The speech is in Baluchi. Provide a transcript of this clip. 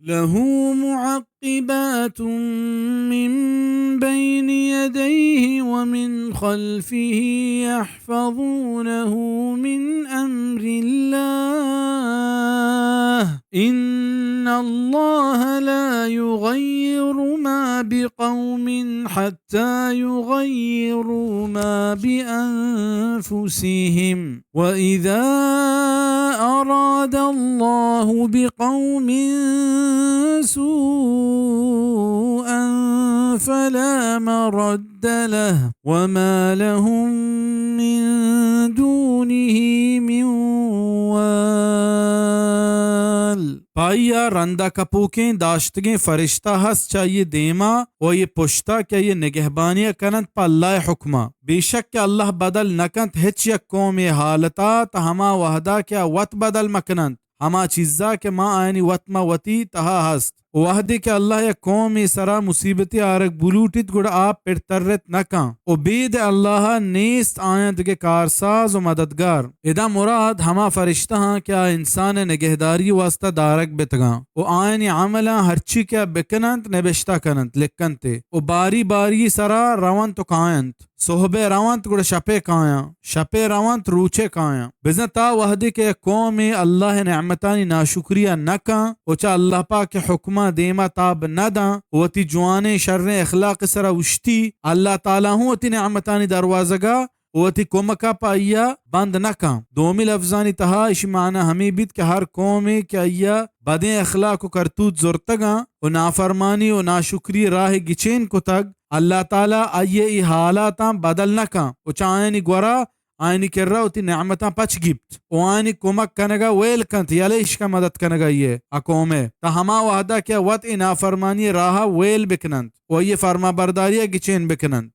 له معقبات من بين يديه ومن خلفه يحفظونه من أمر الله، إن الله لا يغير ما بقوم حتى يغيروا ما بأنفسهم، وإذا أراد الله بقوم سوءا فلا مرد له وما لهم من دونه من وال۔ پہ آئی ءَ رندا کپوکیں داشتگیں فرشتہ ہست چہ آئی ءِ دیما و آئی ءِ پشتا کہ آئی ءِ نگہبانی ءَ کننت پہ اللہ ءِ حکما۔ بے شک کہ اللہ بدل نہ کنت ہچ یک قومے ءِ حالتا، تہ ہما وہدا کہ آ وت بدل مہ کننت ہما چیزا کہ ما آیانی وت ما وتی تہا ہست۔ و وہدے کہ اللہ یک قومے سرا مصیبتے آرگ بلوٹیت، گڑا آ پڑترت نہ کن۔ و بید اللہ نیست آیاں دگہ کارساز و مددگار۔ ادا مراد ہما فرشتہاں کہ آ انسان ءِ نگہداری واسطہ دارگ بتگاں و آیانی عملاں ہرچی کہ آ بکننت نبشتہ کننت، لکنتے و باری باری سرا رونت و کاینت۔ سہبے رونت گڑا شپے کایاں، شپے رونت روچے کایاں۔ بزاں تا وہدے کہ یک قومے اللہ ءِ نعمتانی ناشکری ءَ نہ کن و چہ اللہ پاک ءِ حکماں دیما تاب نہ داں و وتی جوانیں شریں اخلاق ءِ سرا اوشتی، اللہ تعالی ہوں وتی نعمتانی دروازگا و وتی کمکا پہ آئیا بند نہ کن۔ دومی لفظانی تہا اشی معنی ہمے بیت کہ ہر قومے کہ آئیا بدیں اخلاق و کرتوت زرتگاں و نافرمانی و ناشکری راہ گچین کتگ، اللہ تعالی آئی ءِ اے حالاتاں بدل نہ کن و چہ آیانی گورا آیانی کرا وتی نعمتاں پچ گیپت و آیانی کمک کنگا ویل کنت، یلہ اشکا مدد کنگا آئی ءِ آ قوم ءِ۔ تا ہما وہدا کہ آ وت اے نافرمانی ءِ راہا ویل بکننت و آئی ءِ فرمانبرداریا گچین بکننت۔